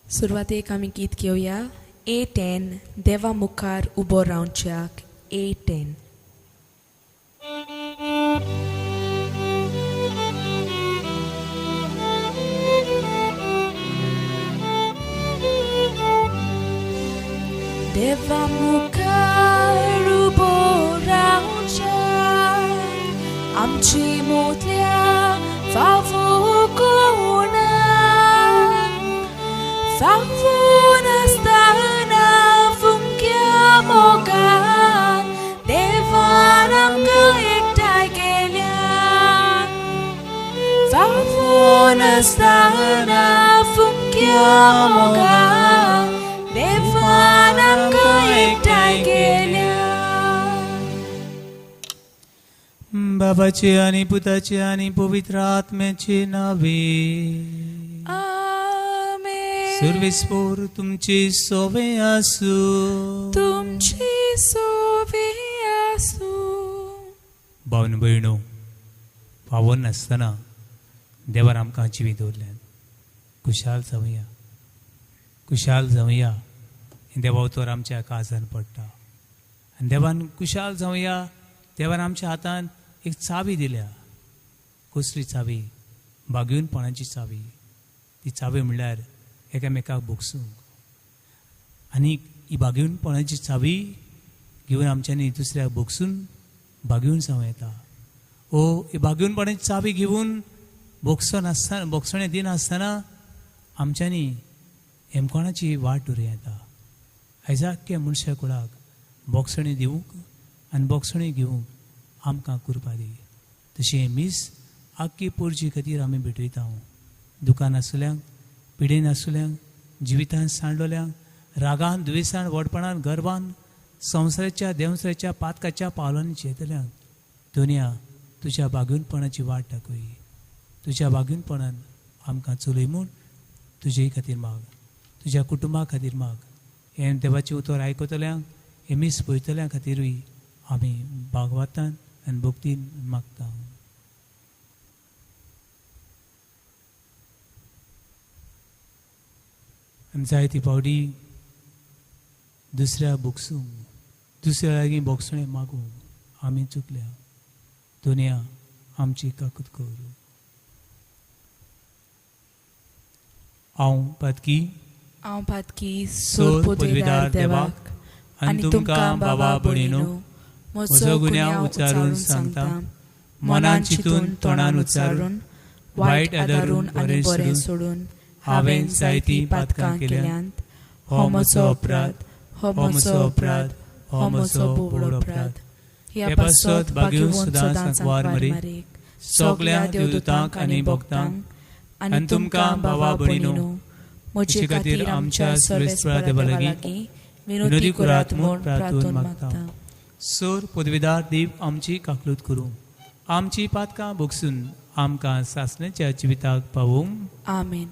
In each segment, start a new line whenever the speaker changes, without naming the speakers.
सुरवातेक आमी गीत घेवया A10 देवा मुखार उबो रावच्याक A10. देवा मुखार उबो रावच्याक आमची मोतल्या फावो कोणा फावो नासतना फुंक्या मोगान देवान आमकां एकठांय केल्या फावो नासतना फुंक्या मोगान देवान आमकां एकठांय केल्या.
बाबाचे आनी पुताचे आनी पवित्र आत्म्याचे नावे.
आमेन.
सर्वेस्पोर तुमचे सोवे आसूं.
तुमची सोवे आसूं.
भावन भयणो, पावोन नासतना देवान आमकां जिवीत दवरल्यान खुशाल जावया, खुशाल जावया. हें देवा उतर आमच्या काळजान पडटा आनी देवान खुशाल जावया. देवान आमच्या हातान एक चावी दिल्या. कसली चावी? बागेवनपणाची चावी. ती चावी म्हणल्यार एकामेकाक भोगसूंक. आनी ही बागेवनपणाची चावी घेवन आमच्यांनी दुसऱ्याक भोगसून बागेवन जावं येता. ओ ही बागेवनपणाची चावी घेवन भोगसो नासतना, भोगसणें दिनासतना आमच्यांनी हेमकोणाची वाट दवरूं येता. आयज आख्ख्या मनशा कुळाक भोगसणें दिवंक आनी भोगसणें घेवंक आमकां कृपा दी. तशें हें मीस आख्खी पोरजी खातीर आमी भेटयता. दुकान आसल्यांक, पिडेन आसल्यांक, जिवितान सांडलोल्यांक, रागान, दुवेसान, व्हडपणान, गर्वान, संवसाराच्या देंवसाराच्या पातकाच्या पावलांनी झेतल्यांक दुनिया तुज्या बागेवनपणाची वाट दाखय. तुज्या बागेवनपणान आमकां चलय म्हूण तुजे खातीर माग, तुज्या कुटुंबा खातीर माग. हें देवाचें उतर आयकतल्यांक, हें मीस पळयतल्यां खातीरूय आमी भागवतान आनी भक्तीन मागता. आनी जायती फावटी दुसऱ्या भोगसूंक, दुसऱ्या लागीं भोगसणें मागूंक आमी चुकल्या. दुनिया आमची काकूत कर. हांव पातकी,
हांव पातकी,
सोर
सोर
पदवीदार
पदवीदार
देवाक
देवाक
आनी तुमकां बाबा भयणीनो म्हजो गुन्यांव उच्चारून सांगता. मनान चिंतून, तोंडान उच्चारून, वायट आदारून
आनी
बरें
बरें
सोडून
सोडून
हांवें जायतीं पातकां केल्यांत. हो म्हजो अपराध, हो म्हजो अपराध, हो म्हजो व्हड अपराध.
ह्या
हे
पासत
पासत
बागेवन
बागेवन
सदां
सदां
सांकवार
सांकवार
मारीक,
सगल्या
सगल्या
देवदूतांक
देवदूतांक
आनी
आनी
भक्तांक
भक्तांक आनी तुमकां बाबा भयणीनो म्हजे
म्हजे
खातीर आमच्या सर्वेस्परा देवा लागीं विनोदी
विनोदी
करात
करात
म्हूण
म्हूण
प्रार्थून
प्रार्थून
मागता.
मागता. सोर पदवीदार देव आमची काकलूत करूं, आमची पातकां भोगसून आमकां सासण्याच्या जिविताक पावोवंक.
आमेन.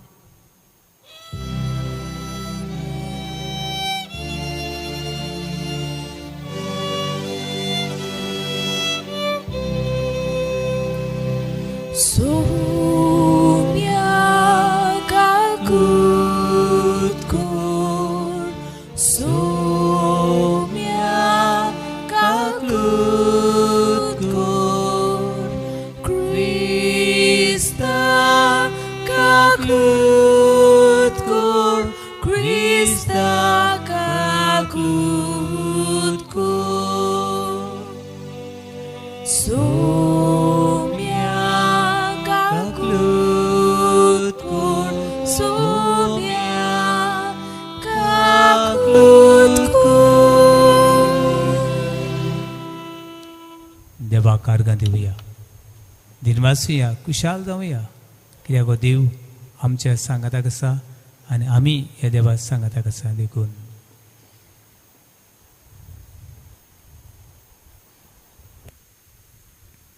सोम्या काकूत कर, सोम्या काकूत कर, क्रिस्ता काकूत कर, क्रिस्ता काकूत कर. सोम्या काकूत कर, सोम्या काकूत कर.
देवा कारगां दिवया, दिनवासुया, खुशाल जावया, कित्याक हो देव आमच्या सांगाताक आसा आनी आमी ह्या देवा सांगाताक आसा. देखून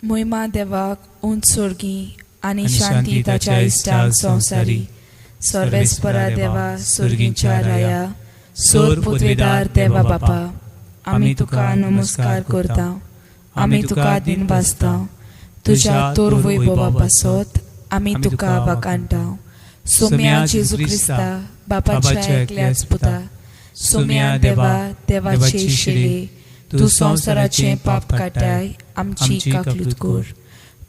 मोहिमा देवाक उंच सोर्गी आनी
आनी
शांती
शांती
ताच्या
ताच्या
इश्टांक
इश्टांक
संवसारी.
संवसारी.
सर्वेस्परा देवा, सुर्गींच्या राया, सोर
सोर
पदवीदार
पदवीदार
देवा
देवा
बापा,
बापा,
आमी तुका नमस्कार करता, आमी तुका दिनवासता. तुज्या
तुज्या
तोर
तोर
वैभवा
वैभवा
पासत आमी
आमी
तुका
तुका
वाखाणटा. सोम्या जेजू क्रिस्ता बापाच्या एकल्याच पुता, सोम्या देवा देवाचे शिले, तूं संवसाराचें पाप काडटाय आमची काकलूत कर.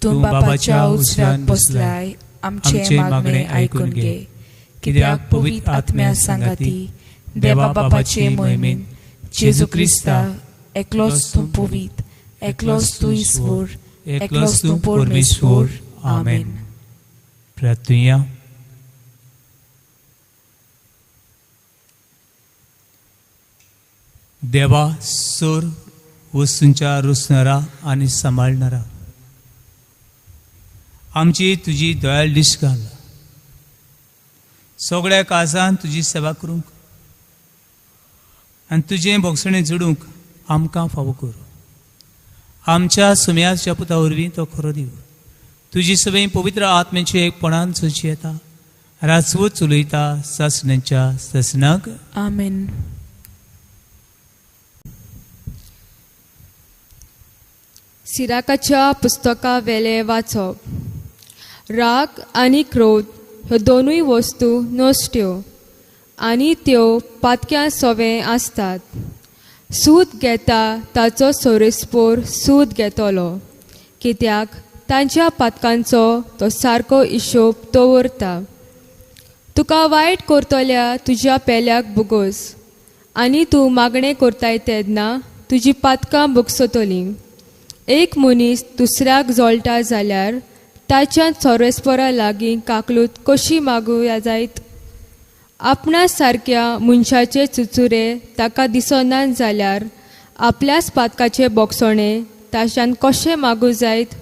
तूं बापाच्या उजव्यान बसलाय आमचें मागणें आयकून घे. कित्याक पवित्र आत्म्या सांगाती देवा बापाचे मोहिमेन जेजू क्रिस्ता एकलोच तूं पवित्र, एकलोच तूं ईश्वर, एकलोच तूं परमेश्वर. आमेन.
प्रार्थुया. देवा सोर वस्तूंच्या रुसणारा आनी सांबाळणारा, आमची तुजी दयाळ दीस घाल. सगळ्या काळजान तुजी सेवा करूंक आनी तुजें भोगसणें जोडूंक आमकां फावो करूं. आमच्या सुम्याच्या पुता वरवीं तो खरो दिव. तुजी सगळी पवित्र आत्म्याची एकपणान चलची येता राजवत चलयता सासणाच्या सासणाक.
आमेन.
सिराकाच्या पुस्तका वेले वाचप. राग आनी क्रोध ह्यो दोनूय वस्तू नश्ट्यो आनी त्यो पातक्यां सोवे आसतात. सूद घेता ताचो सोरेस्पोर सूद घेतलो, कित्याक तांच्या पातकांचो तो सारको हिशोब दवरता. तुका वायट करतल्या तुज्या पेल्याक भोगोस आनी तूं मागणें करताय तेन्ना तुजी पातकां भोगसतलीं. एक मनीस दुसऱ्याक जोळटा जाल्यार ताच्यान सोरेस्पोरा लागीं काकलूत कशी मागूया जायत? आपणा सारक्या मनशाचे चुचुरे ताका दिसना जाल्यार आपल्याच पातकाचे बोगसणे ताच्यान कशें मागू जायत?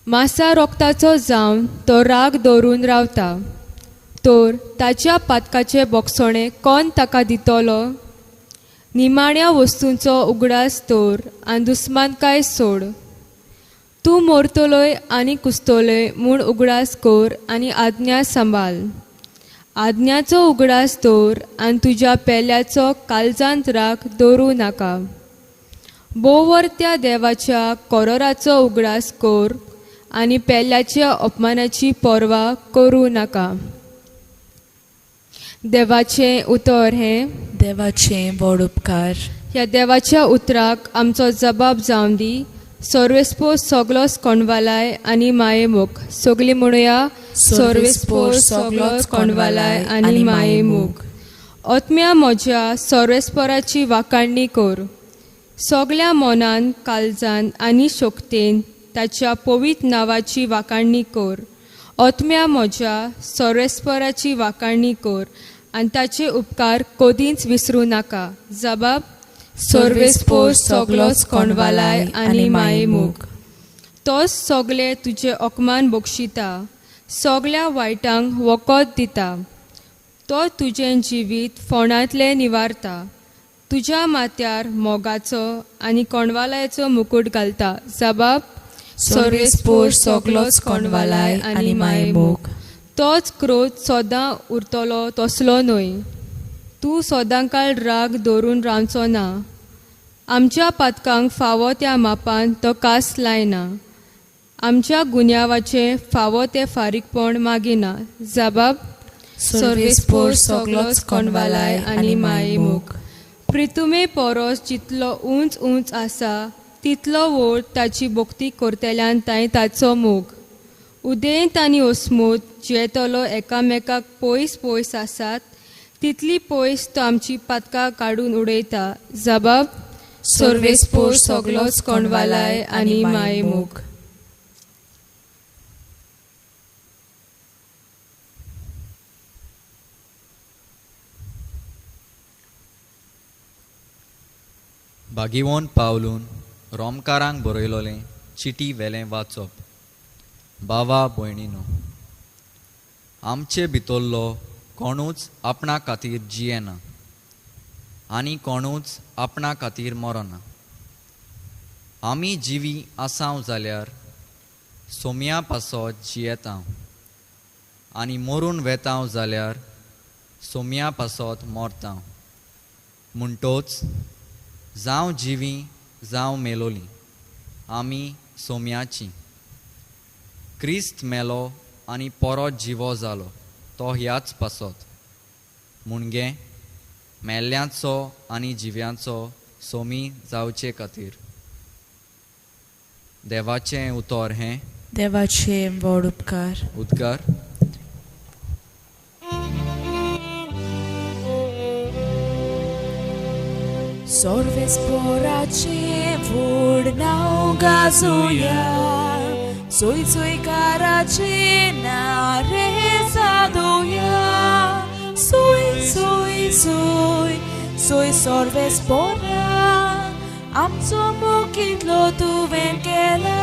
मासा रोगताचो जावन तो राग दवरून रावता, तर ताच्या पातकाचे बोगसणे कोण ताका दितलो? निमाण्या वस्तूंचो उगडास दवर आनी दुस्मानकाय सोड. तूं मोरतलोय आनी कुसतलोय म्हूण उगडास कर आनी आज्ञा सांबाळ. आज्ञाचो उगडास दवर आनी तुज्या पेल्याचो काळजांत राग दवरूं नाका. बोवर्त्या देवाच्या कोरोराचो उगडास कर आनी पेल्याच्या अपमानाची पर्वा करूं नाका. देवाचें उतर हें
देवाचें व्हड उपकार.
ह्या देवाच्या उतराक आमचो जबाब जावन दी. सोर्वेस्पोर सगलोच कोंडवालाय आनी मायेमोग. सगलीं म्हणुया, सोर्वेस्पोर सगलोच कोंडवालाय आनी मायेमोग. आत्म्या म्हज्या सोर्वेस्पोराची वाखाणणी कर. सगल्या मनान, काळजान आनी शक्तेन ताच्या पवित्र नांवाची वाखाणणी कर. आत्म्या म्हज्या सोर्वेस्पोराची वाखाणणी कर आनी ताचे उपकार कदींच विसरूं नाका. जबाब, सोर्वेस्पोर सगलोच कोंडवालाय आनी मायेमोग. तोच सगले तुजे अपमान बक्षिता, सगल्या वायटांक वखद दिता. तो तुजें जिवीत फोंडांतलें निवारता, तुज्या माथ्यार मोगाचो आनी कोंडवालायाचो मुकूट घालता. जबाब,
सोर्वेस्पोर सगलोच कोंडवालाय आनी मायेमोग.
तोच क्रोध सदां उरतलो तसलो न्हय. तूं सदांकाळ राग दवरून रावचो ना. आमच्या पातकांक फावो त्या मापान तो कास लायना, आमच्या गुन्यांवाचें फावो तें फारीकपण मागिना. जबाब,
सोर्वेस्पोर सगलोच कोंडवालाय आनी मायेमोग.
प्रितुमे पोरोस जितलो उंच उंच आसा तितलो व्हड ताची भक्ती करतल्यान तांय ताचो मोग. उदेंत आनी अस्मूत जियेतलो एकामेकाक पयस पयस आसात तितली पयस तो आमची पातकां काडून उडयता. जबाब,
सोर्वेस्पोर सगलोच कोंडवालाय आनी मायेमोग.
बागिवोन पावलून रोमकारांक बरयलोलें चिटी वेलें वाचप. बावा भयणीनो, आमचे भितरलो कोणूच आपणा खातीर जियेना आनी कोणूच आपणा खातीर मरना. आमी जिवी आसाव जाल्यार सोम्या पासत जियेता आनी मरून वेताव जाल्यार सोम्या पासत मरता. म्हणटोच जावं जिवी जावं मेलोली आमी सोम्याची. क्रिस्त मेलो आनी परत जिवो जालो तो ह्याच पासत मुणगे मेल्ल्यांचो आनी जिव्यांचो सोमी जावचे खातीर. देवाचें उतर हें.
देवाचे व्हड उपकार.
उद्गार.
सर्वेस्पोराचें व्हड नांव गाजोवया, सोय सोयकाराचें नारे सादोवया. सोय सोय सोय सोय सर्वेस्पोरा, आमचो मोग कितलो तुवें केला.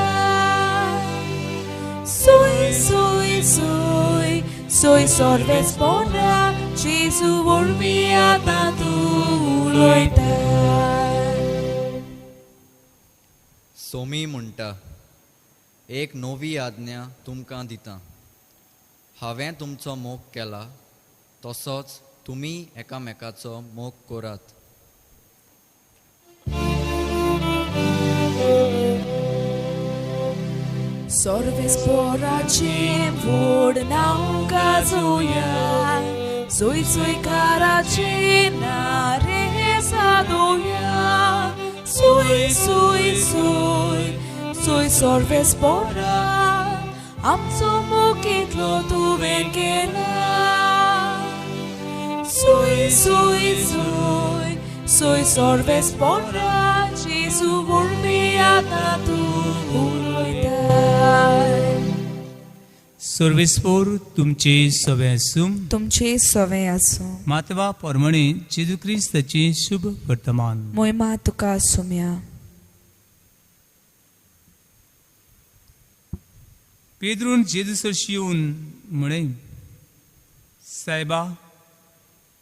सोय सोय सोय सोय सर्वेस्पोरा, जेजू वरवीं आतां तूं उलयता.
सोमी म्हणटा, एक नवी आज्ञा तुमकां दिता, हांवें तुमचो मोग केला तसोच तुमी एकामेकाचो मोग करात.
सर्वेस्पोराचें व्हड नांव गाजोवया, सोय सोयकाराचें नारे सादोवया. सोय सोय सोय सोय सर्वेस्पोरा, आमचो मोग कितलो तुवें केला. सोय सोय सोय सोय सर्वेस्पोरा, जेजू वरवीं आतां तूं उलयता.
सर्वेस्पोर तुमचे सवे आसूं.
तुमचे सवे आसूं.
मातवा परमणे जेजू क्रिस्ताचें शुभ वर्तमान.
मोहिमा तुका सुम्या.
पेद्रून जेजू सरशी येवन म्हळें, सायबा,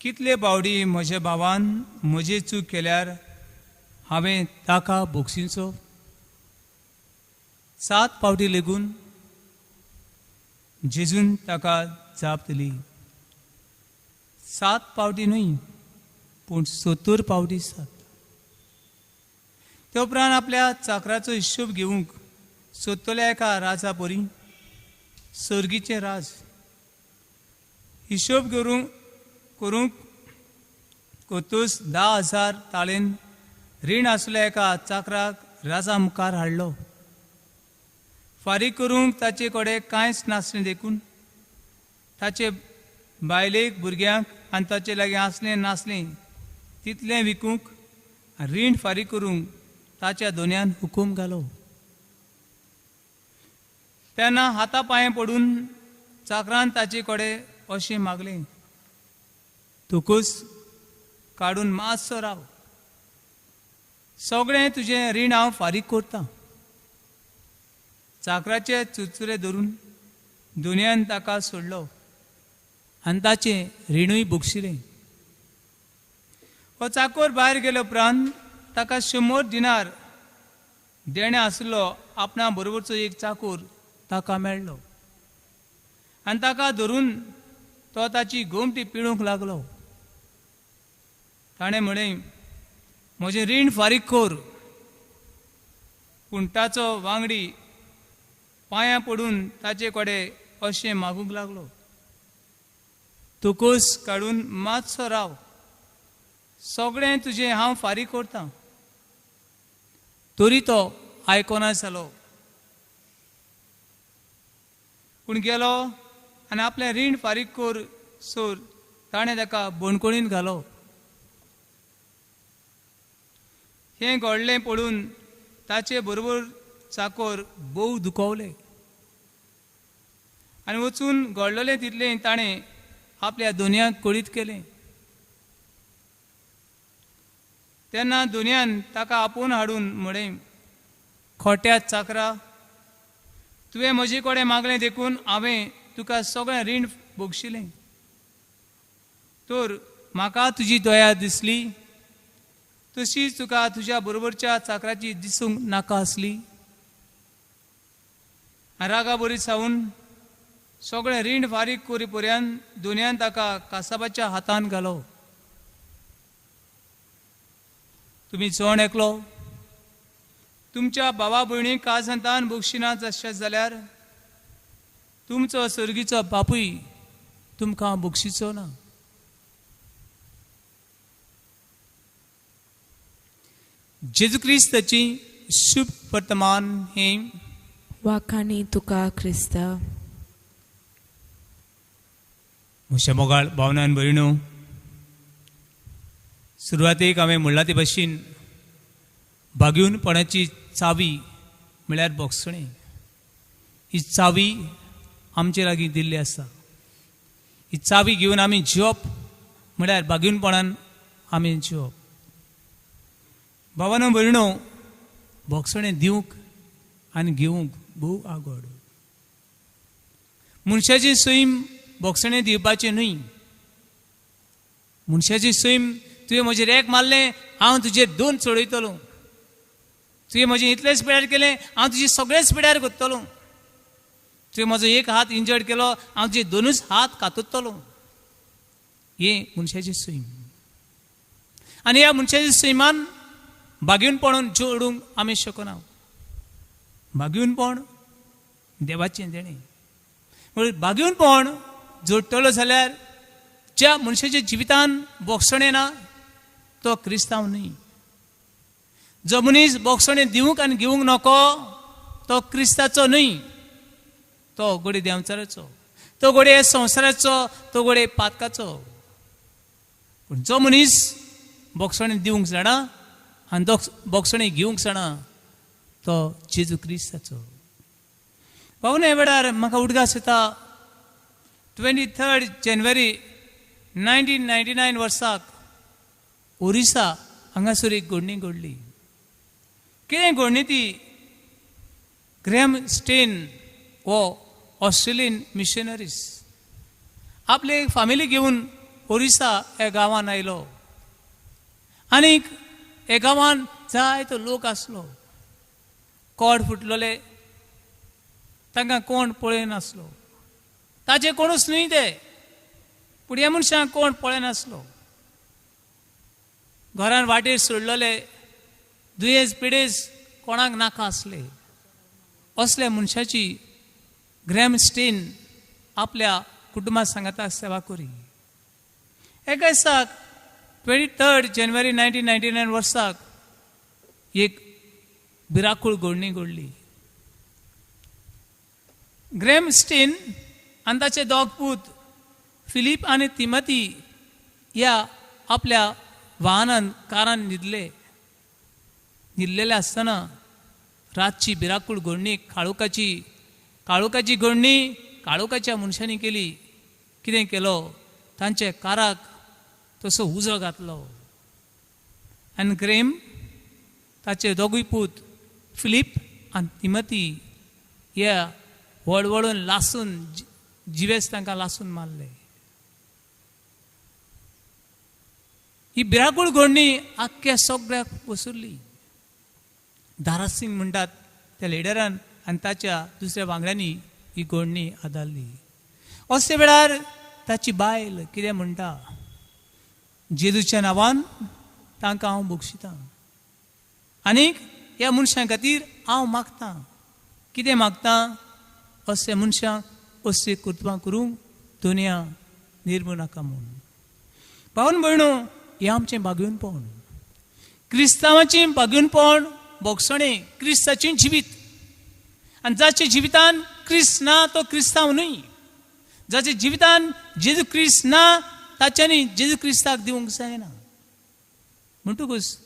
कितले पावटी म्हज्या भावान म्हजे चूक केल्यार हांवें ताका बोगसिचो? 7 पावटी लेगून? जेजून ताका जाप दिली, 7 पावटी न्हय पूण 70 पावटी 7. ते उपरांत आपल्या चाकराचो हिशोब घेवंक सोदतल्या एका राजा परी सर्गीचें राज हिशोब करूंक कोतूस 10,000 ताळेन रीण आसल्या एका चाकराक राजा मुखार हाडलो. फारीक करूंक ताचे कडेन कांयच नासलें देखून ताचे बायलेक, भुरग्यांक आनी ताचे लागीं आसलें नासलें तितलें विकूंक रीण फारीक करूंक ताच्या दोन्यान हुकूम घालो. तेन्ना हाता पांये पडून चाकरान ताचे कडेन अशें मागलें, तुकूच काडून मातसो राव, सगळें तुजें रीण हांव फारीक करतां. चाकराचे चुचुरे धरून दोनयान ताका सोडलो आनी ताचें रिणूय बक्षिलें. हो चाकोर भायर गेले उपरांत ताका 100 दिनार देणें आसलो आपणा बरोबरचो एक चाकोर ताका मेळ्ळो आनी ताका धरून तो ताची गोमटी पिळूंक लागलो. ताणें म्हळें, म्हजें रीण फारीक कर. पूण ताचो वांगडी पांयां पडून ताचे कडेन अशें मागूंक लागलो, तुकोस काडून मातसो राव, सगळें तुजें हांव फारीक करतां. तरी तो आयकना जालो, पूण गेलो आनी आपलें रीण फारीक कर सोर ताणें ताका बणकोणीन घालो. हें घडलें पळोवन ताचे बरोबर चाकोर भोव दुखवले आनी वचून घडलेलें तितलें ताणें आपल्या दोनयांक कळीत केलें. तेन्ना दोनयान ताका आपोवन हाडून म्हळें, खोट्या चाकरा, तुवें म्हजे कडेन मागलें देखून हांवें तुका सगळें रीण बक्षिलें, तर म्हाका तुजी दया दिसली तशीच तुका तुज्या बरोबरच्या चाकराची दिसूंक नाका आसली. आनी रागा बरी सावन सगळें रीण फारीक करी पर्यंत दोनयान ताका कासाबाच्या हातान घालो. तुमी चोण एकलो तुमच्या भावा भयणीक काळजांतान बक्षिना जाशें जाल्यार तुमचो सर्गीचो बापूय तुमकां बक्षिचो ना. जेजू क्रिस्ताची शुभ वर्तमान हें
वाखाणी तुका क्रिस्ता.
म्हज्या मोगाळ भावनान भयणो, सुरवातेक हांवें म्हणलां ते भशेन भाग्यूनपणाची चावी म्हळ्यार बोगसणें. ही चावी आमचे लागीं दिल्ली आसा. ही चावी घेवन आमी जिवप म्हळ्यार भाग्यूनपणान आमी जिवप. भावानो भयणो, बोगसणें दिवंक आनी घेवंक भोव आगोड. मनशाची सैम बोगसणें दिवपाचें न्हय. मनशाची सैम तुवें म्हजेर एक मारलें, हांव तुजेर दोन चडयतलो. तुवें म्हजें इतलेंच पिड्यार केलें, हांव तुजे सगळेच पिड्यार करतलो. तुवें म्हजो एक हात इंजर्ड केलो, हांव तुजे दोनूच हात कातरतलो. हें मनशाचें सैम. आनी ह्या मनशाच्या सैमान बागेवनपण जोडूंक आमी शकना. बागेवनपण देवाचें देणें. म्हणून बागेवनपण जोडटलो जाल्यार ज्या मनशाच्या जिवितान बोगसणें ना तो क्रिस्तांव न्हय. जो मनीस बोगसणें दिवंक आनी घेवंक नको तो क्रिस्ताचो न्हय. तो घोडे देंवचाराचो, तो घोडे संवसाराचो, तो घोडे पातकाचो. पूण जो मनीस बोगसणें दिवंक जाणा आनी बोगसणें घेवंक जाणा तो जेजू क्रिस्ताचो. भावना ह्या वेळार म्हाका उडगास येता 23 जानेवारी 1999 वर्साक ओरिसा हांगासर एक घडणी घडली. कितें घडणी ती? ग्रॅम स्टेन हो ऑस्ट्रेलियन मिशनरीज आपले फामिली घेवन ओरिसा ह्या गांवान आयलो. आनीक ह्या गांवान जायतो लोक आसलो. कोड फुटलेले, तांकां कोण पळयनासलो. ताजे कोणूच न्हय ते, पूण ह्या मनशांक कोण पळयनासलो. घरान वाटेर सोडलेले, दुयेंस पिडेस कोणाक नाका आसले. असल्या मनशाची ग्रॅम स्टेन आपल्या कुटुंबा सांगाता सेवा करी. एका दिसाक 23 जानेवारी 1999 वर्साक एक भिराकूळ घडणी घडली. ग्रॅम स्टेन आनी ताचे दोग पूत फिलीप आनी तिमती ह्या आपल्या वाहनान कारान न्हिदले. न्हिदलेले आसतना रातची भिराकूळ घडणी, काळोखाची काळोखाची घडणी काळोखाच्या मनशांनी केली. कितें केलो? तांच्या काराक तसो उजो घातलो. आनी ग्रेम ताचे दोगूय पूत फिलीप आनी तिमती ह्या वळवळून लासून जिवेस तांकां लासून मारले. ही भिराकूळ घडणी आख्ख्या सगळ्याक पसरली. दारासिंग म्हणटात त्या लिडरान आनी ताच्या दुसऱ्या वांगड्यांनी ही घडणी आदारली. असल्या वेळार ताची बायल कितें म्हणटा? जेजूच्या नांवान तांकां हांव बक्षितां आनीक ह्या मनशां खातीर हांव मागतां. कितें मागतां? असल्या मनशांक असली कृत्वां करूंक दुनिया निर्मू नाका म्हूण. भावन भयणो, हें आमचें भाग्यूनपण, क्रिस्तांवाचें भाग्यूनपण, बोगसणें, क्रिस्ताचें जिवीत. आनी जाच्या जिवितान क्रिस्त ना तो क्रिस्तांव न्हय. जाच्या जिवितान जेजू क्रिस्त ना ताच्यांनी जेजू क्रिस्ताक दिवंक जायना. म्हणटकूच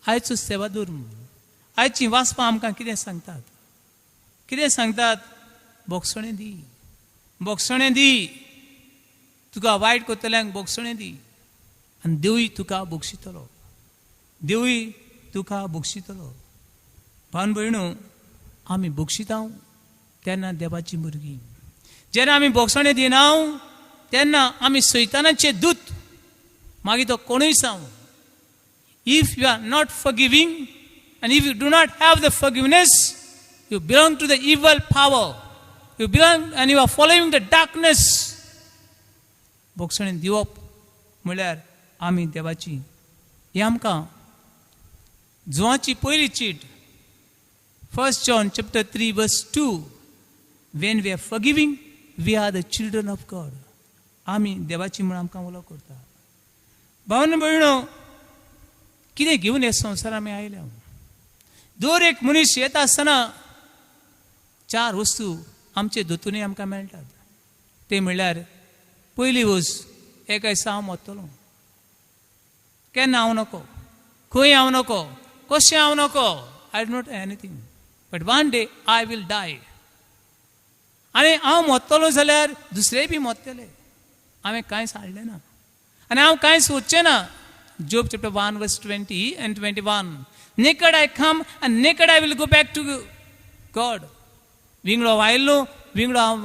आयचो सेवादूर, आयची वाचपां आमकां कितें सांगतात? कितें सांगतात? बोगसणें दी, बोगसणें दी, तुका वायट करतल्यांक बोगसणें दी आनी देवूय तुका बक्षितलो, देवूय तुका बक्षितलो. भावन भयणो, आमी बक्षिता तेन्ना देवाची भुरगीं. जेन्ना आमी बोगसणें दिना तेन्ना आमी सैतानाचे दूत. मागीर तो कोणूय जावं. If you are not forgiving and if you do not have the forgiveness, you belong to the evil power. You belong and you are following the darkness. बोगसणें दिवप म्हळ्यार आमी देवाची. हें आमकां जुवाची पयली चीट, 1 John chapter 3 verse 2, when we are forgiving, We are the children of God. आमी देवाची म्हूण आमकां उलो करता. भावन भयणो, कितें घेवन हे संवसार आमी आयल्या? दर एक मनीस येता आसतना चार वस्तू आमचे दोतुनी आमकां मेळटात. ते म्हणल्यार पयली वस्त, एका दिसा हांव मरतलो. केन्ना हांव नको, खंय हांव नको, कशें हांव नको, I do not anything, but one day I will die. आनी हांव मरतलो जाल्यार दुसरेय बी मरतले. हांवें कांयच हाडलें ना आनी हांव कांय सोदचें ना. Job chapter 1 verse 20 and 21. Naked I come and naked I will go back to God. विंगडो आयलो, विंगडो हांव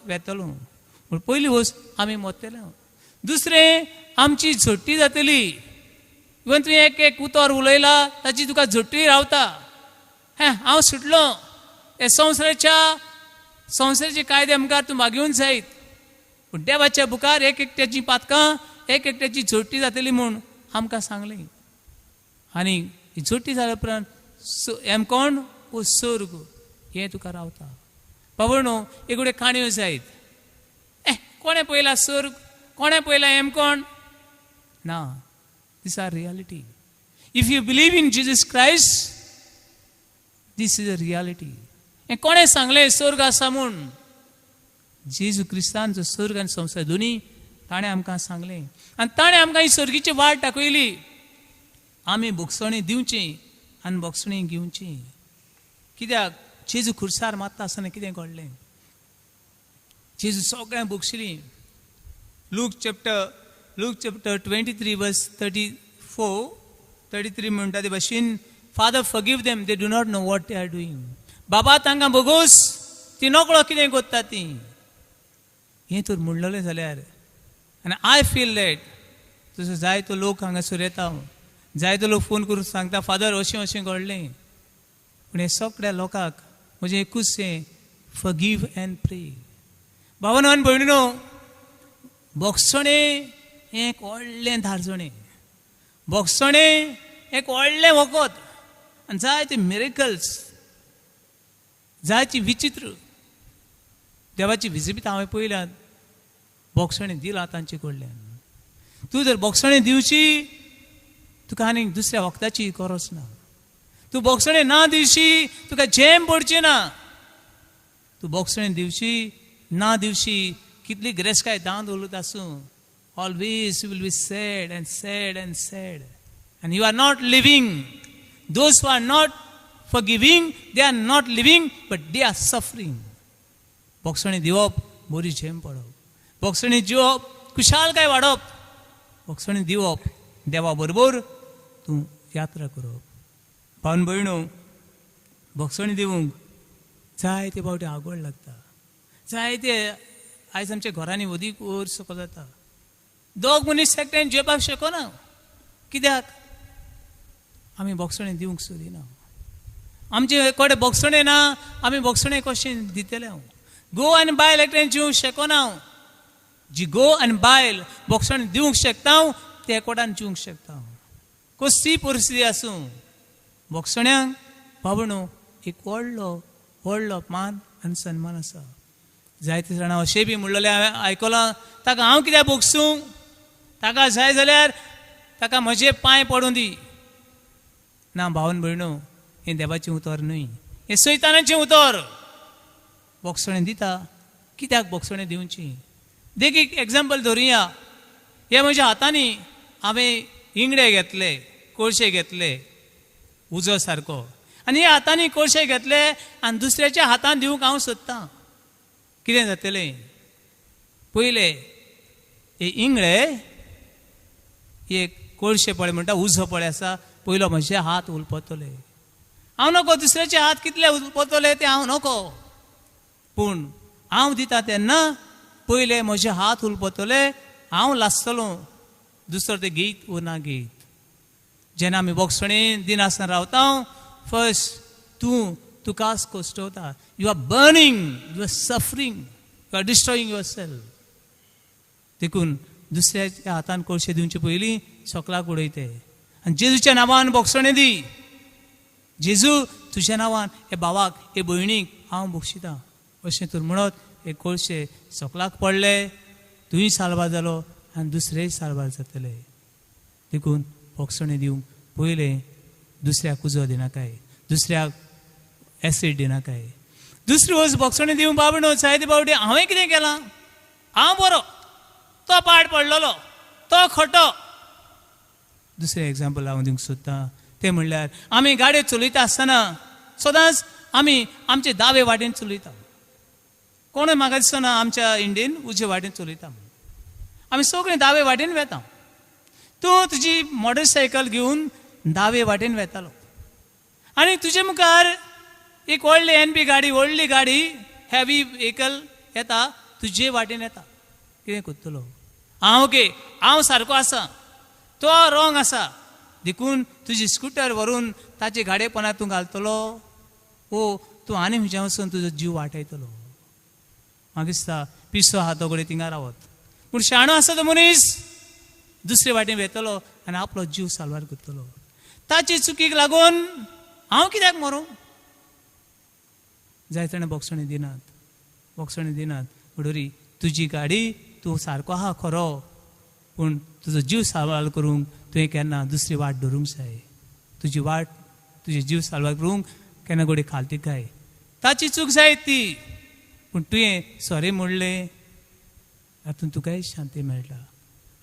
वेतलो. पूण पयली वस्त, आमी मरतले. दुसरें, आमची झोट्टी जातली. इवन तुवें एक एक उतर उलयला, ताची तुका झोट्टी रावता. हें हांव सुटलो. हे संवसाराचे कायदे मुखार तूं मागून जायत, पूण देवाच्या मुखार एक एकट्याची पातकां, एक एकट्याची झोट्टी जातली म्हूण आमकां सांगलें. आनी ही झोट्टी जाल्या उपरांत हेमकोण वो स्वर्ग हें तुका रावता. बाबा न्हू, एकुडे काणयो जायत, ए कोणें पळयला स्वर्ग, कोणें पळयला हेमकोण? ना, this are reality. If you believe in Jesus Christ, this is a reality. हें कोणें सांगलें स्वर्ग आसा म्हूण? जेजू क्रिस्तान, जो स्वर्ग आनी संवसार दोनी, ताणें आमकां सांगलें आनी ताणें आमकां ही स्वर्गीची वाट दाखयली. आमी भोगसणी दिवची आनी भोगसणी घेवची. कित्याक जेजू खुर्सार मारता आसतना कितें घडलें? जेजू सगळ्यांक भोगशिली. Luke chapter 23 verse 34, 33 म्हणटा ते भाशेन, "Father, forgive them, they do not know what they are doing." बाबा, तांकां भोगोस, ती नकळो कितें करता ती. हें तर म्हणलेलें जाल्यार, आनी I feel that तसो जायतो लोक हांगासर येता, जायतो लोक फोन करून सांगता, फादर, अशें अशें घडलें. पूण हे सगळ्या लोकांक म्हजें एकूच हें, फॉरगीव अँड प्रे. भावानो आनी भयणीनो, भोगसणें हें एक व्हडलें धारजणें, भोगसणें एक व्हडलें वखद. आनी जायते मिरेकल्स, जायती विचित्र देवाची विजिबीत हांवें पळयल्यात भोगसणें दिलां तांचे कडल्यान. तूं जर भोगसणें दिवची, तुका आनीक दुसऱ्या वखदाची गरज ना. तूं भोगसणें ना दिवशी, तुका झेम पडची ना. तूं भोगसणें दिवशी, ना दिवशी, कितली गिरेस्तकाय दान दवरत आसूं, always you will be sad and sad and sad and you are not living. Those who are not forgiving, they are not living, but they are suffering. भोगसणें दिवप, बरी झेम पडप. भोगसणें दिवप, खुशालकाय वाडप. भोगसणें दिवप, देवा बरोबर तूं यात्रा करप. भावन भयणो, भोगसणें दिवंक जायते फावटी आगोळ लागता. जायते आयज आमच्या घरांनी अदीक वर्स सकल जाता, दोग मनीस एकट्यान जेवपाक शकना. कित्याक? आमी भोगसणें दिवंक सोदिना. आमचे कडेन भोगसणें ना, आमी भोगसणें कशें दितले? हांव घोव आनी बायल एकट्यान जिवंक शकना. हांव जी घोव आनी बायल भोगसणें दिवंक शकता, ते एकवटान जिवंक शकता, कसली परिस्थिती आसूं. भोगसण्यांक, बाबणो, एक व्हडलो व्हडलो मान आनी सन्मान आसा. जायते जाणां अशें बी म्हणलेलें हांवें आयकलां, ताका हांव कित्याक भोगसूं? ताका जाय जाल्यार ताका म्हजे पांय पडूं दी. ना भावन भयणो, हें देवाचें उतर न्हय, हें सैतानाचें उतर. भोगसणें दिता, कित्याक भोगसणें दिवची? देखीक, एग्जाम्पल धरुया. हे म्हज्या हातांनी हांवें इंगडे घेतले, कोळशे घेतले, उजो सारको, आनी ह्या हातांनी कोळशे घेतले आनी दुसऱ्याच्या हातान दिवंक हांव सोदतां. कितें जातलें? पयले हे इंगळे, एक कोळशे पळय म्हणटा, उजो पळय आसा, पयलो म्हजे हात उलपतले. हांव नको, दुसऱ्याचे हात कितले उलपतले ते हांव नको. पूण हांव दिता तेन्ना पयले म्हजे हात उलपतले, हांव लासतलो, दुसरो ते घेयत वो ना घेयत. जेन्ना आमी भोगसणे दिनासतना रावता, फर्स्ट तूं तुकाच कोश्टवता. You are burning, you are suffering, you are destroying yourself. देखून दुसऱ्याच्या हातान कोळशे दिवचे पयलीं सकलाक उडयते आनी जेजूच्या नांवान भोगसणें दी. जेजू, तुज्या नांवान हे भावाक, हे भयणीक हांव भोगशितां, अशें तूं म्हणत. हे कोळशे सोकलाक पडले, तुंय साल्वार जालो आनी दुसरेय साल्वार जातले. देखून बोगसणें दिवंक पयलें दुसऱ्याक उजो दिनाकाय, दुसऱ्याक एसीड दिनाकाय. दुसरी वस्त बोगसणें दिवंक बाबा न्हू, जायते फावटी हांवें कितें केलां, हांव बरो, तो पाड पडलेलो, तो खोटो. दुसरें एग्जाम्पल हांव दिवंक सोदतां तें म्हणल्यार आमी गाडयो चलयता आसतना सदांच आमी आमचे दावे वाटेन चलयता. कोणूय म्हाका दिसना आमच्या इंडियन उजवे वाटेन चलयता, आमी सगळीं दावे वाटेन वेता. तूं तुजी मोटरसायकल घेवन दावे वाटेन वेतालो आनी तुजे मुखार एक व्हडली एन बी गाडी, व्हडली गाडी, हेवी व्हेकल येता, तुजे वाटेन येता. कितें करतलो? हांव ओके, हांव सारको आसा, तो रॉंग आसा, देखून तुजी स्कुटर व्हरून ताचे गाडयेपणां तूं घालतलो, ओ तूं आनी खंयच्या वचून तुजो जीव वाटयतलो. म्हाका दिसता पिसो आहा तो घडये थिंगा रावत, पूण शाणो आसा तो मनीस दुसरे वाटेन वेतलो आनी आपलो जीव साल्वार करतलो. ताचे चुकीक लागून हांव कित्याक मरूं? जायते जाणां बोगसणें दिनात, बोगसणें दिनात. म्हणटरी तुजी गाडी तूं सारको आहा खरो, पूण तुजो जीव साल्वार करूंक तुवें केन्ना दुसरी वाट धरूंक जाय. तुजी वाट, तुजे जीव साल्वार करूंक केन्ना घडये खालती काय ताची चूक जायत ती, पूण तुवें सॉरी म्हणलें तातूंत तुकाय शांती मेळटा.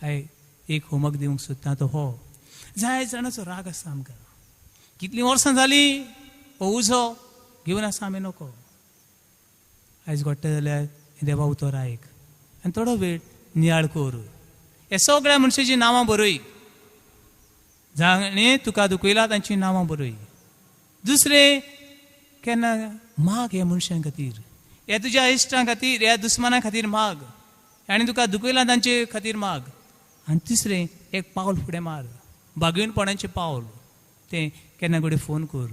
हांवें एक होमवर्क दिवंक सोदता तो हो, जाय जाणाचो राग आसता आमकां, कितलीं वर्सां जालीं हो उजो घेवन आसा आमी नको. आयज घडटा जाल्यार देवा उतर आयक आनी थोडो वेळ नियाळ कर, हे सगळ्या मनशाचीं नांवां बरय, जाणें तुका दुखयला तांचीं नांवां बरय. दुसरें केन्ना माग ह्या मनशां खातीर, ह्या तुज्या इश्टां खातीर, ह्या दुस्माना खातीर माग, आनी तुका दुखयला तांचे खातीर माग. आनी तिसरें एक पावल फुडें मार, बागेवपणाचें पावल, तें केन्ना घडये फोन कर,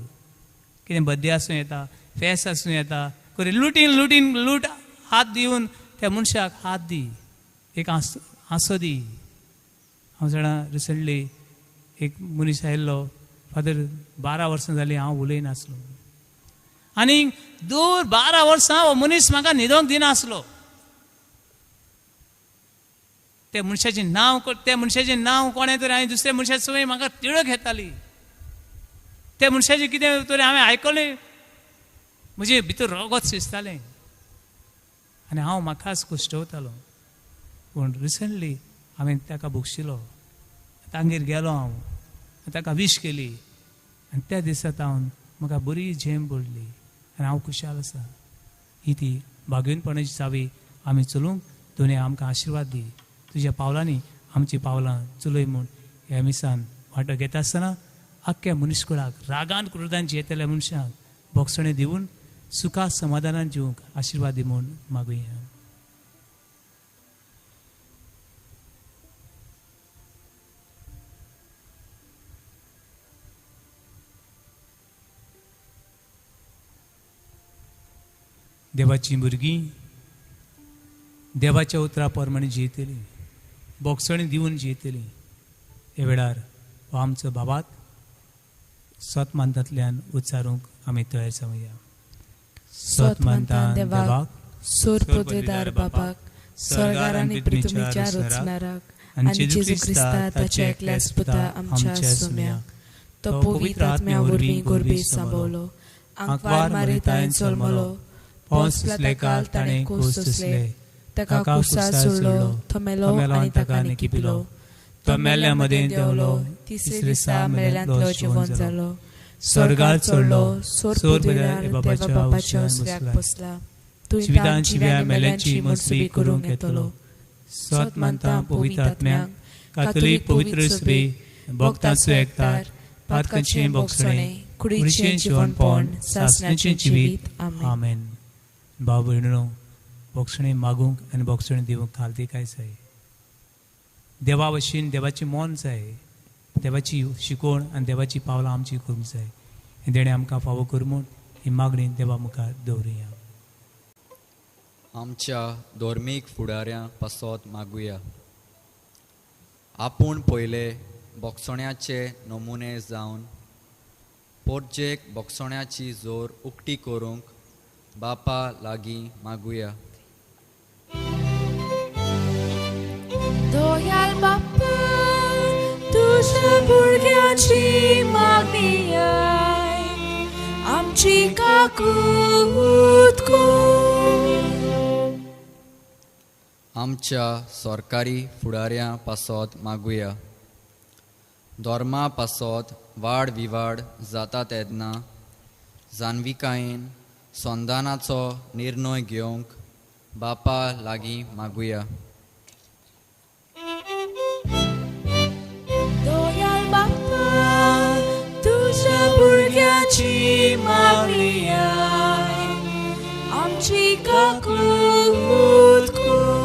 कितें बड्डे आसूं येता, फेस्त आसूं येता, खरी लुटीन लुटीन लूट हात दिवन त्या मनशाक हात दी, एक हांसो दी. हांव जाणा रिसंटली एक मनीस आयिल्लो, फादर 12 वर्सां जालीं हांव उलयनासलो, आनी दर 12 वर्सां हो मनीस म्हाका न्हिदोंक दिनासलो. त्या मनशाचें नांव, त्या मनशाचें नांव कोणें तरी हांवें दुसऱ्या मनशाचे सवय म्हाका तिडक येताली. त्या मनशाचें कितें तरी हांवें आयकलें, म्हजे भितर रगत शिजतालें आनी हांव म्हाकाच कुश्टवतालो. पूण रिसंटली हांवें ताका बक्षिलो, तांगेर गेलो हांव, ताका विश केली आनी त्या दिसा तावन म्हाका बरी झेम पडली आनी हांव खुशाल आसा. ही ती बागेवपणाची चावी आमी चलूंक दोनूय आमकां आशिर्वाद दी, तुज्या पावलांनी आमचीं पावलां चलय म्हूण ह्या मिसान वांटो घेता आसतना आख्ख्या मनीसकुळाक रागान क्रोधान जियेतल्या मनशांक बोगसणें दिवन सुखा समाधानान जिवंक आशिर्वाद दी म्हूण मागुया. देवाचीं भुरगीं देवाच्या उतरा प्रमाणे जियेतलीं, बोगसणी दिवन जियेतलीं. ह्या वेळार हो आमचो बाबात सत मानतांतल्यान उच्चारूंक आमी तयार जावया.
सत मानता देवाक, सोर पदवेदार बापाक, स्वर्गार आनी पृथ्वीच्या रचणाराक आनी जेजू क्रिस्ता ताच्या एकल्याच पुता आमच्या सोम्याक, तो पवित्र आत्म्या वरवीं गोरबी सांबवलो, आंकवार मारितायन जल्मलो, पोंस लेकाल ताणें कोस सोंसले, ताका कुसार सोडलो, तो मेलो आनी ताका निकिपिलो,
तो मेल्ल्या मदें देंवलो,
तिसरे दिसा मेल्ल्यांतलो जिवन जालो,
स्वर्गार चडलो,
सोर पदवेदार बापाच्या उजव्याक बसला, तूं
जिवितान जिव्या मेल्यांची मजबी करूंक येतलो. सत मानता पवित्र आत्म्याक, कातोलीक पवित्र सभे, भक्तांचो एकतार, पातकांचें बोगसणें,
कुडीचें जिवनपण, सासणाचें जिवीत.
आमेन. भाव भयणीनो, बोगसणें मागूंक आनी बोगसणें दिवंक खालती काय जाय, देवा भशेन देवाचें मन जाय, देवाची शिकवण आनी देवाची पावलां आमची करूंक जाय. हें देणें आमकां फावो कर म्हूण ही मागणी देवा मुखार दवरुया.
आमच्या धर्मीक फुडाऱ्यां पासत मागुया. आपूण पयले बोगसण्याचे नमुने जावन पोरजेक बोगसण्याची जोर उक्ती करूंक बापा लागीं मागुया.
भुरग्याची मागणी आयक, आमची काकूत कर.
आमच्या सरकारी फुडाऱ्यां पासत मागुया. धर्मा पासत वाड विवाड जाता तेन्ना जाणविकायेन संदानाचो निर्णय घेवंक बापा लागीं मागुया.
दयाळ बापा, तुज्या भुरग्याची मागणी आयक, आमची काकूत कर.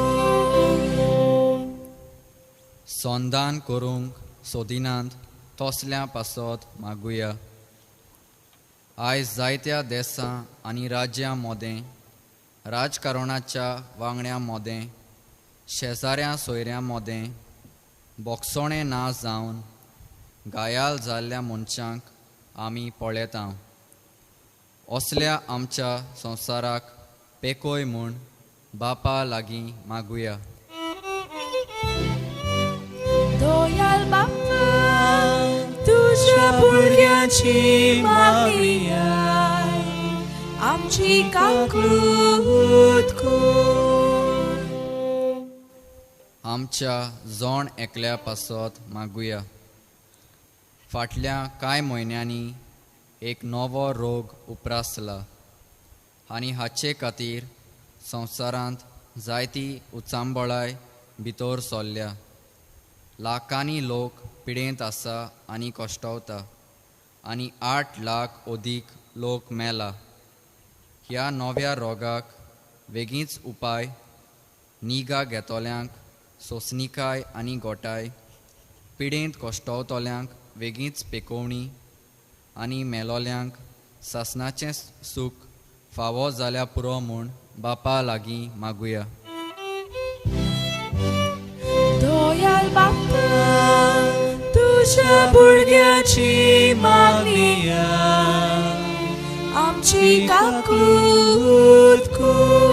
संदान करूंक सोदिनात तसल्या पासत मागुया. आयज जायत्या देसां आनी राज्यां मोदें, राजकारणाच्या वांगड्यां मोदें, शेजाऱ्यां सोयऱ्यां मोदें बोगसोणें ना जावन घायाल जाल्ल्या मनशांक आमी पळयता. असल्या आमच्या संवसाराक पेकोय म्हूण बापा लागीं मागुया.
दयाळ बापा, तुज्या भुरग्याची मागणी आयक, आमची काकूत कर.
आमच्या जण एकल्या पासत मागुया. फाटल्या कांय म्हयन्यांनी एक नवो रोग उप्रासला आनी हाचे खातीर संवसारांत जायती उचांबळाय भितर सरल्या. लाखांनी लोक पिडेंत आसा आनी कश्टवता आनी 8 लाख अदीक लोक मेला. ह्या नव्या रोगाक वेगींच उपाय निगा घेतल्यांक सोंसणीकाय आनी गोटाय, पिडेंत कश्टवतल्यांक वेगींच पेकोवणी आनी मेलोल्यांक सासणाचें सूख फावो जाल्यार पुरो म्हूण बापा लागीं मागुया.
दयाळ बापा, तुज्या भुरग्याची मागणी आयक, आमची काकूत कर.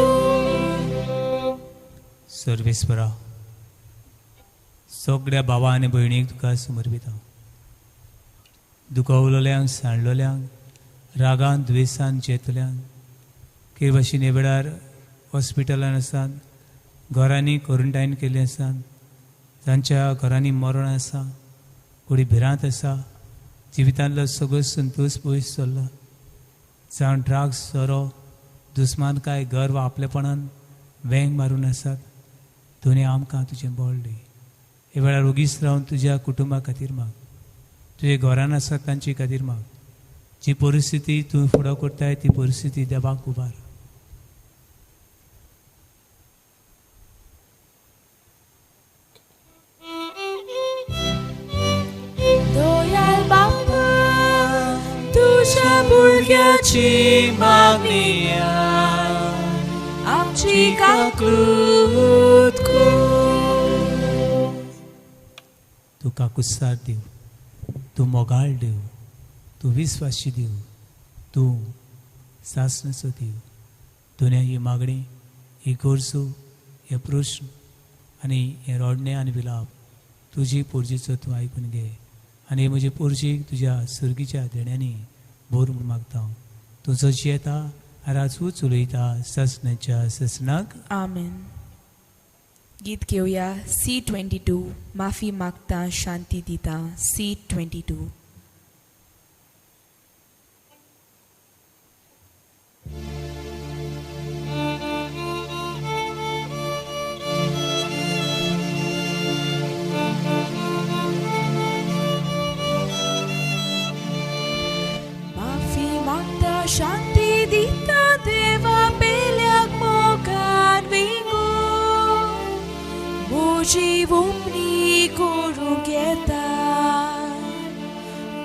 सर्वेस्परा, सगळ्या भावा आनी भयणीक तुका समर्पिता. दुखवलोल्यांक, सांडलोल्यांक, रागान द्वेसान जेतल्यांक, किरवाशी वेळार हॉस्पिटलान आसात, घरांनी क्वॉरंटायन केल्ले आसात, जांच्या घरांनी मरण आसा, कुडी भिरांत आसा, जिवितांतलो सगळो संतोश पयस चल्ला, जावन ड्रग्स, सोरो, दुस्मानकाय, गर्व, आपलेपणान वेंग मारून आसात, दोनी आमकां तुजें बळ दी. हे वेळार ओगीच रावन तुज्या कुटुंबा खातीर माग, तुजे घरान आसात तांचे खातीर माग. जी परिस्थिती तूं फुडो करताय ती परिस्थिती देवाक उबार.
दयाळ बापा, तुज्या भुरग्याची मागणी आयक, आमची काकूत कर.
तूं काकुसार देव, तूं मोगाळ देव, तूं विस्वासी देव, तूं सासणाचो देव. दुनिया ही मागणी, ही गरजो, हे प्रश्न आनी हे रडणें आनी विलाप तुजी पोरजीचो तूं आयकून घे आनी म्हजे पोरजीक तुज्या सर्गीच्या देण्यांनी भर म्हूण मागता. तूं जशी येता राजूच उलयता ससनाच्या ससनाक.
आमेन. गीत घेवया C22, माफी मागता शांती दिता. C22. माफी मागता शांती दिता देवा पेल्याक मोगान विंगू, म्हजी उमणी करूंक येता.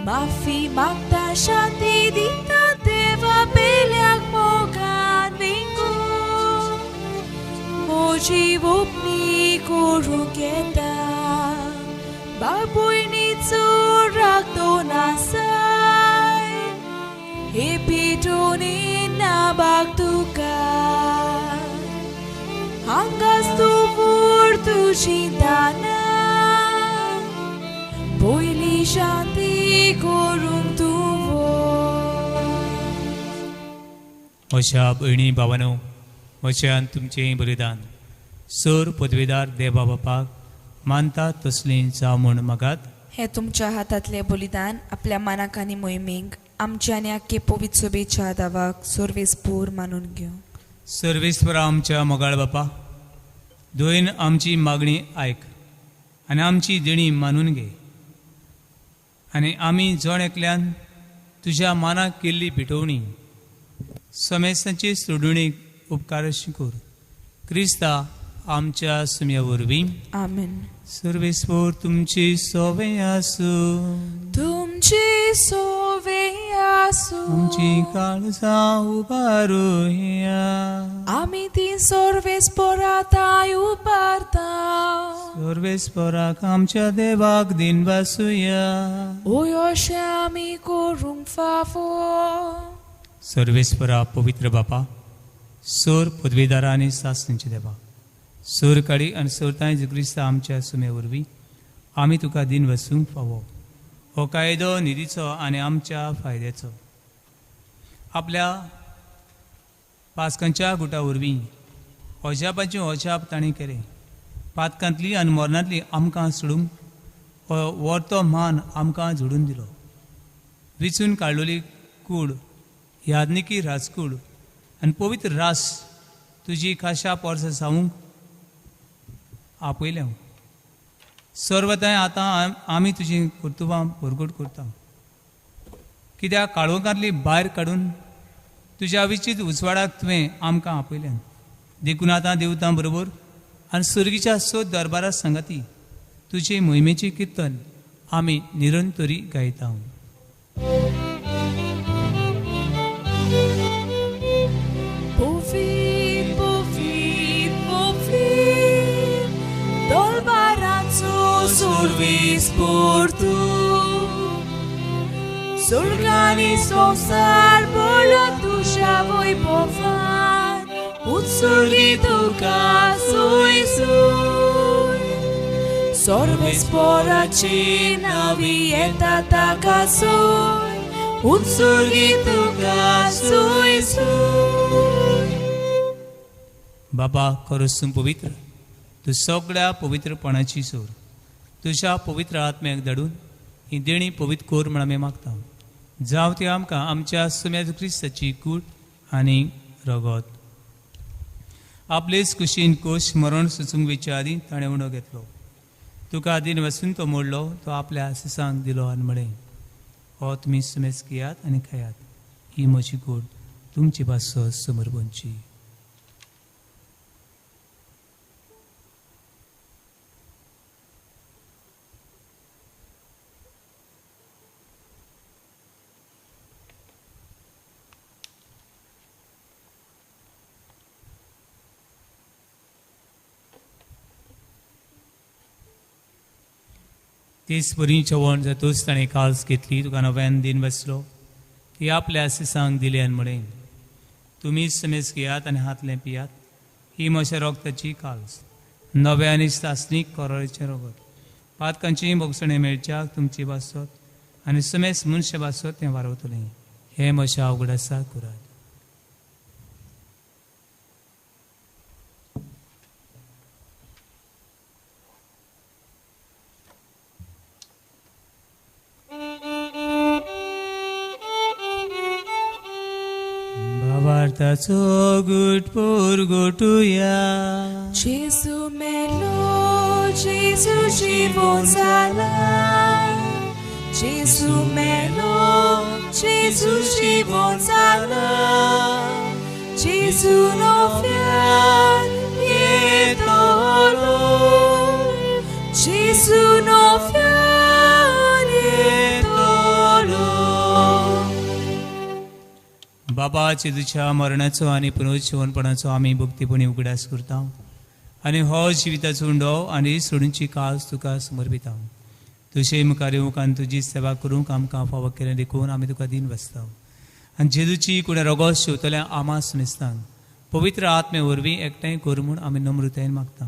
माफी मागता शांती दिता देवा पेल्याक मोगान विंगू, म्हजी उमणी करूंक येता. बापूयनीचो राग तो नासाय, हे पिटोनी ना बाग तुका, हांगाच तूं व्हर तुजी दानां, पयली शांती करूंक तूं
म्हज्या भयणी भावानो, म्हज्यान तुमचें बलिदान सर पदवेदार देवा बापाक मानता तसलें जावं म्हूण मागात.
हे तुमच्या हातांतलें बलिदान आपल्या मानाक आनी मोहिमेक आमच्या आनी आख्खे पवित्र सभेच्या दावाक सर्वेस्पूर मानून घेवं.
सर्वेस्परा आमच्या मोगाळ बापा, दोन आमची मागणी आयक आनी आमची देणी मानून घे आनी आमी जण एकल्यान तुज्या मानाक केल्ली भेटवणी समेस्तांची सोडणीक उपकारशी कर. क्रिस्ता आमच्या सुम्या वरवीं.
आमेन.
सर्वेस्पोर तुमची सोवे आसूं.
तुमची सोवे आसूं.
आमची काळजां उबारुया.
आमी ती सर्वेस्पोराताय उबारता.
सर्वेस्पोराक आमच्या देवाक दिन वासुया.
ओय अशें आमी करूंक फावो.
सर्वेस्परा पवित्र बापा, सोर पदवीदारा आनी सासणीचे देवा, सोर काडी आनी सोरतांय क्रिस्ता आमच्या सुमे वरवीं आमी तुका दिन वसूंक फावो. हो कायदो निधीचो आनी आमच्या फायद्याचो. आपल्या पास्कांच्या गुटा वरवीं अजापाचें अजाप ताणें केलें. पातकांतली आनी मरणांतली आमकां सोडूंक हो वर्तो मान आमकां जोडून दिलो. विचून काडलेली कूड, याज्ञिकी राजकूड आनी पवित्र रास तुजी खाशा पोरसां जावंक आपयलें. सर्वताय आतां आमी तुजी कर्तुबां परगट करता. कित्याक काळोखांतली भायर काडून तुज्या विचीत उजवाडाक तुवें आमकां आपयलें. देखून आतां देवतां बरोबर आनी सुर्गीच्या सोद दरबारा सांगाती तुजे मोहिमेचें किर्तन आमी निरंतरी गायता.
सर्वेस्पोर तूं स्वर्गानी संवसार भरला तुज्या वैभवान, उत्सर्गी तुका सोय सोय. सर्वेस्पोराची नावी येता ताका सोय, उत्सर्गी तुका सोय सोय.
बाबा खरोच तूं पवित्र, तूं सगळ्या पवित्रपणाची सोर. तुज्या पवित्र आत्म्याक धाडून ही देणी पवित्र कर म्हण आमी मागता. जावं ती आमकां आमच्या सुम्या क्रिस्ताची कूड आनी रगत. आपलेच कुशीन कोश मरण सुचूंक वेच्या आदीं ताणें उणो घेतलो. तुका आदीन वसून तो मोडलो, तो आपल्या आसिसांक दिलो आनी म्हळें, हो तुमी सुमेस घेयात आनी खायात, ही म्हजी कूड तुमची पासत समर्पणची. तेच परी जेवण जातूच ताणें काल्स घेतली, तुका नव्यान दिन बसलो, ती आपल्या आसिसांक दिली आनी म्हळें, तुमी समेस घेयात आनी हातलें पियात, ही म्हज्या रोगताची काल्स, नव्या आनी सासणीक कोराळेचें रोगत. पातकांची भोगसणें मेळच्याक तुमची बासत आनी समेस मनशा बासत तें वारवतलें. हें म्हज्या उगडासा करात. भावार्थाचो गुट पुरगुटुया.
जेजू मेलो, जेजू जिवोन जाला. जेजू मेलो, जेजू जिवोन जाला. जेजू नोव्यान येतलो. जेजू नोव्यान येतलो.
बाबा जेजूच्या मरणाचो आनी पुनर्जीवनपणाचो आमी भक्तीपणी उगडास करता आनी हो जिविताचो उंडो आनी सोडूंची कास तुका समर्पिता. तुजे मुखार येवंक आनी तुजी सेवा करूंक आमकां फावो केलें देखून आमी तुका दीन बसता. आनी जेजूची कुणा रोगोस शिंवतल्या आमा सुनेस्तांक पवित्र आत्मे वरवीं एकठांय कर म्हूण आमी नम्रतायेन मागता.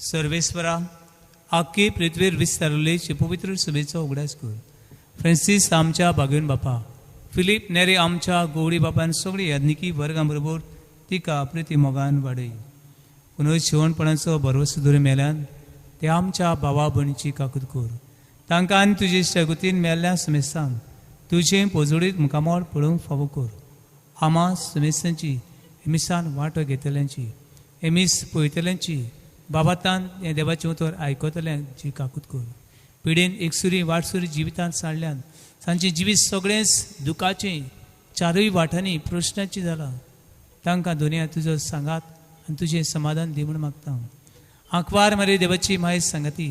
सर्वेस्वरा आख्खी पृथ्वीर विस्तारलेचे पवित्र सभेचो उगडास कर. फ्रांसीस आमच्या बागेवन बापा, फिलीप नेरे आमच्या गोवडी बापान सगळी याज्ञिकी वर्गां बरोबर तिका प्रिती मोगान वाडय. पुनः शिवणपणाचो भरवसो दवरून मेल्यान ते आमच्या भावा भयणीची काकूत कर. तांकां आनी तुजे शगतीन मेल्ल्या समेस्तांक तुजें पोजडीत मुखामळ पळोवंक फावो कर. आमा समेस्तांची मिसान वांटो घेतल्यांची, हे मीस पळयतल्यांची, बाबातान हें देवाचें उतर आयकतल्यांची काकूत कर. पिडेन एकसुरी वाटसुरी जिवितांत साडल्यान तांचें जिवीत सगळेंच दुखाचें चारूय वाठांनी प्रश्नाचें जालां. तांकां दुनिया तुजो सांगात आनी तुजें समाधान दी म्हूण मागता. आंकवार मरे देवाची मायज सांगाती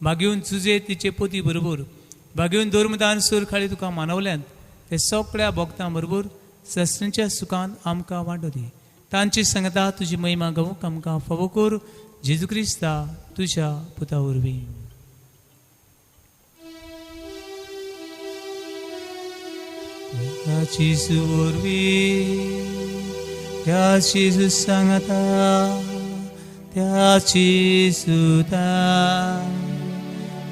बागेवन तुजे तिचे पोती बरोबर बागेवन धर्मदान सूर खाली तुका मानवल्यान ते सगळ्या भोगतां बरोबर सस्नाच्या सुखान आमकां वांटो दी. तांची सांगता तुजी महिमा गावूंक आमकां फावो कर. जेजू क्रिस्ता तुज्या पुता वरवीं. त्याची वरवीं, त्याची सांगता, त्याची सुता,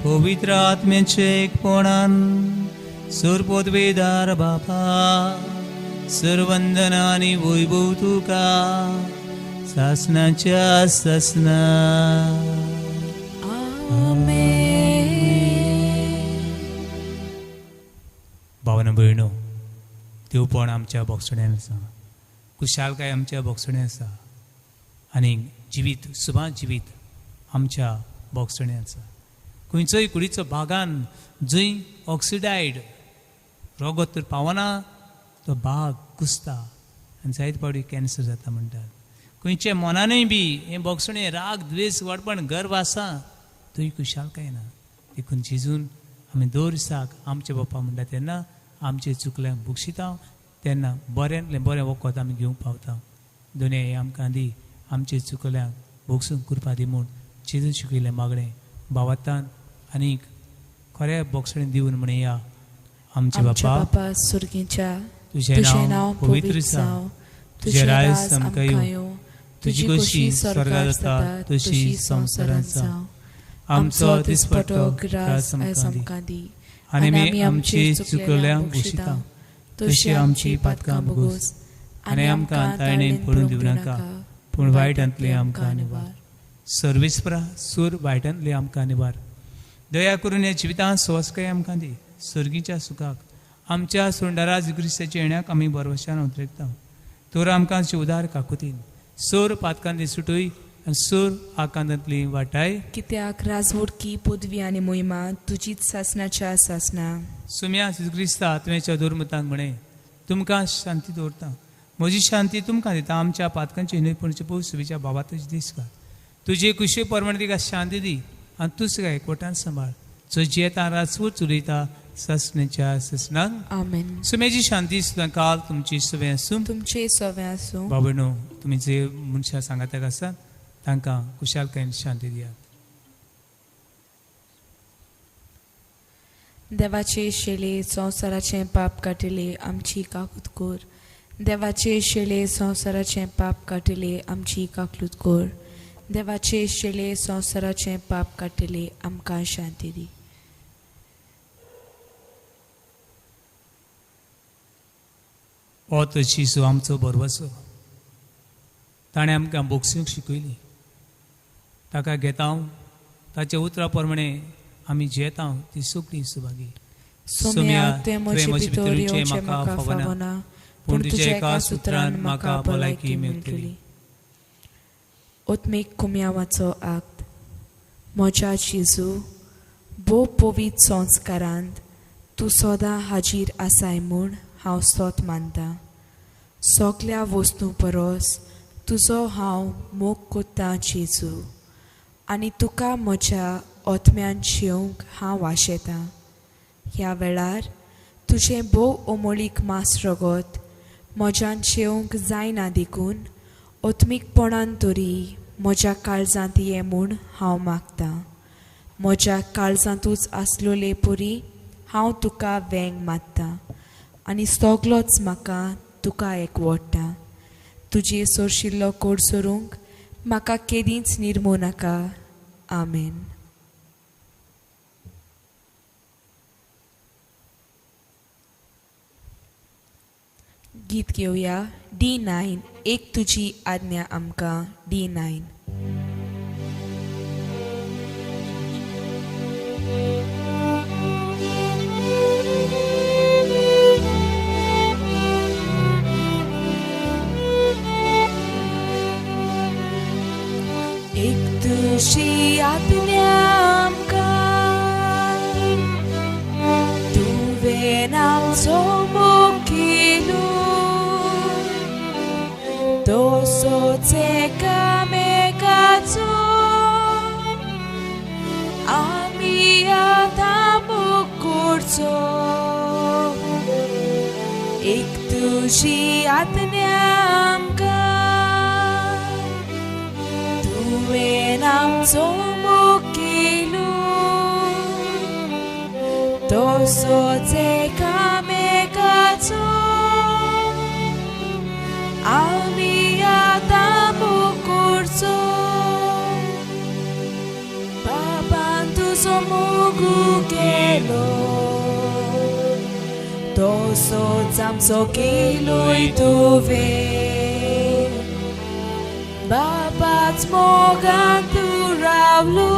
पवित्र आत्म्याचे एकपणान सुरपोदवेदार बापा सर्वंदना आनी वैभव तुका सासनाच्या सासना.
आमेन.
भावना भयणो, देवपण आमच्या बोगसण्यान आसा, खुशालकाय आमच्या बोगसण्यान आसा आनी जिवीत सुबा जिवीत आमच्या बोगसण्यान आसा. खंयचोय कुडीचो भागान जंय ऑक्सिडायड रोगत तर पावना तो भाग कुसता आनी जायते फावटी कॅन्सर जाता म्हणटात. खंयच्या मनानूय बी हें बोगसणें राग द्वेस वाडपण गर्व आसा थंय खुशालकाय ना. देखून जेजून आमी दर दिसाक आमचे बाप्पा म्हणटा तेन्ना आमचे चुकल्यांक बक्षिता, तेन्ना बऱ्यांतलें बरें वखद आमी घेवंक पावता. दोनय हे आमकां दी आमचे चुकल्यांक भोगसून करपा दी म्हूण जेजून शिकयलें मागणें बाबातान आनीक खऱ्या बोगसणें दिवन म्हणया. आमचे बापा
सुर्गीच्या,
तुजें नांव पवित्र जावं, तुजें राज आमकां येवं, तुजी खोशी स्वर्गार जाता तशी संवसारांत जावं. आमचो दिसपट्टो ग्रास आमकां दी आनी आमी आमची चुकल्यांक बक्षिता तशी आमची पातकां भोगोस आनी आमकां ताळणेन पडून दिवं नाका, पूण वायटांतली आमकां निवार. सर्वेस्परा सूर वायटांतली आमकां निवार. दया करून ह्या जिवितांत सुवासकाय आमकां दी. सर्गीच्या सुखाक आमच्या सोंडारा क्रिस्ताच्या येण्याक आमी बरवशान उतरता. तर आमकां उदार काकुतीन सोर पातकांतली सुटूय आनी सोर आकांतांतली वाटाय.
कित्याक राजवडकी पदवी आनी मोहिमा तुजीच सासनाच्या सासना.
सुम्या क्रिस्ता आत्म्याच्या दुर्मतांक म्हणे तुमकां शांती दवरता, म्हजी शांती तुमकां दिता. आमच्या पातकांची न्हय पूण सुबीच्या बाबातच दीस घाल. तुजे कुशे प्रमाणे तिका शांती दी आनी तूं सगळ्या एकवटान सांबाळ. जो जियेता राजवट चलयता सासण्याच्या सासनाक.
आमेन.
सुम्याची शांती सुद्दां काल तुमची सवे आसूं,
तुमचे सवे आसूं.
बाबा तुमी जे मनशां सांगाताक आसात तांकां खुशालकायेन शांती दियात.
देवाचे शेले संवसाराचें पाप काटिले आमची काकूत कर. देवाचे शेले संवसाराचें पाप काटिले आमची काकलूत कर. देवाचे शेले संवसाराचें पाप काटिले आमकां शांती दी.
हो तो जेजू आमचो भरवसो, ताणें आमकां बोगसूंक शिकयली. ताका घेता ताच्या उतरा प्रमाणे आमी जियेता ती सगळी सुभागी.
सोम्या तुवें म्हजे भितर येवचें म्हाका फावना, पूण तुज्या एका सुत्रान म्हाका भलायकी मेळटली. ओत्मीक कुम्यावाचो आक्त. म्हज्या जेजू, भोव पवित्र संस्कारांत तूं सदां हाजीर आसाय म्हूण हांव सोत मानता. सगल्या वस्तूं परस तुजो हांव मोग कोत्तां जेजू, आनी तुका म्हज्या ओत्म्यान शेवंक हांव आशेतां. ह्या वेळार तुजें भोव अमोळीक मास रगत म्हज्यान शेवंक जायना देखून ओत्मीकपणान तरी म्हज्या काळजांत ये म्हूण हांव मागतां. म्हज्या काळजांतूच आसलोले परी हांव तुका वेंग मारतां आनी सगलोच म्हाका तुका एकवडटा. तुजे सोरशिल्लो कोड सोरूंक म्हाका केदींच निर्मू नाका. आमेन. गीत घेवया D9 एक तुजी आज्ञा आमकां D9. एक तुजी आज्ञा आमकां तुवें आमचो मुखेलू तसोच एकामेकाचो आमी आतां मोग करचो एक तुजी आज्ञा आमकां तुवें आमचो मुखेलू तसोच एकामेकाचो आमी आतां मोग करचो बाबान तुजो मोग केलो तसोच आमचो केलोय तुवें बाबाच मोगान तूं रावलो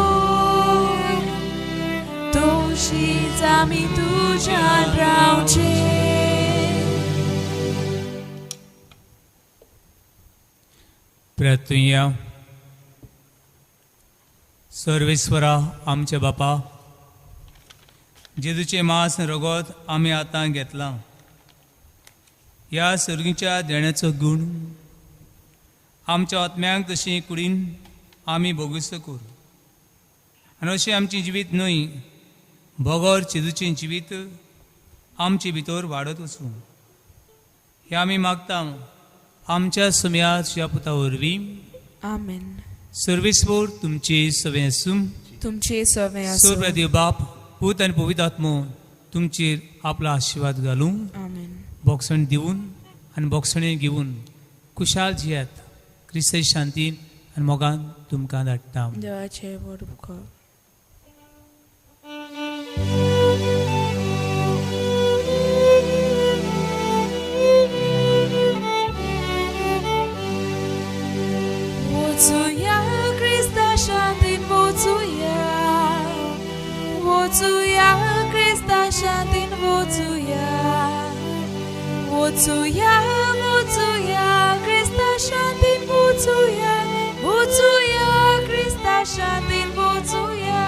तशीच आमी तुज्यान रावचें.
प्रार्थुया. सर्वेस्वरा आमच्या बापा, जेजूचें मांस आनी रगत आमी आतां घेतलां, ह्या सर्गीच्या देण्याचो गूण आमच्या आत्म्यांक तशी कुडीन आमी भोगुसो करूं आनी अशें आमचें जिवीत न्हय बगर जेजूचें जिवीत आमचे भितर वाडत वचूं हें आमी मागता आमच्या सुम्या तुज्या पुता वरवीं.
आमेन.
सर्वेस्वर तुमचे सवें आसूं.
तुमचे सवें आसूं.
सर्व देव बाप पूत आनी पवित्र आत्मो तुमचेर आपलो आशिर्वाद घालूं.
आमेन.
बोगसण दिवन आनी बोगसणे घेवन खुशाल जियात. क्रिस्त शांतीन आनी मोगान तुमकां धाडटा.
देवाचें व्हड उपकार. वचुया क्रिस्ता शांतीन वचुया, वचुया क्रिस्ता शांतीन वचुया, वचुया वचुया क्रिस्ता शांतीन वचुया, वचुया क्रिस्ता शांतीन वचुया,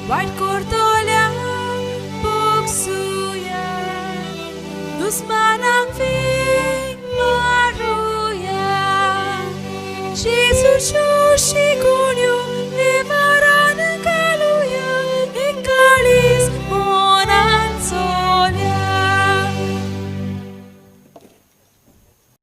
वायट करतल्यांक भोगसुया, दुस्मानांक फीक मारुया, जेजूच्यो शिकोवण्यो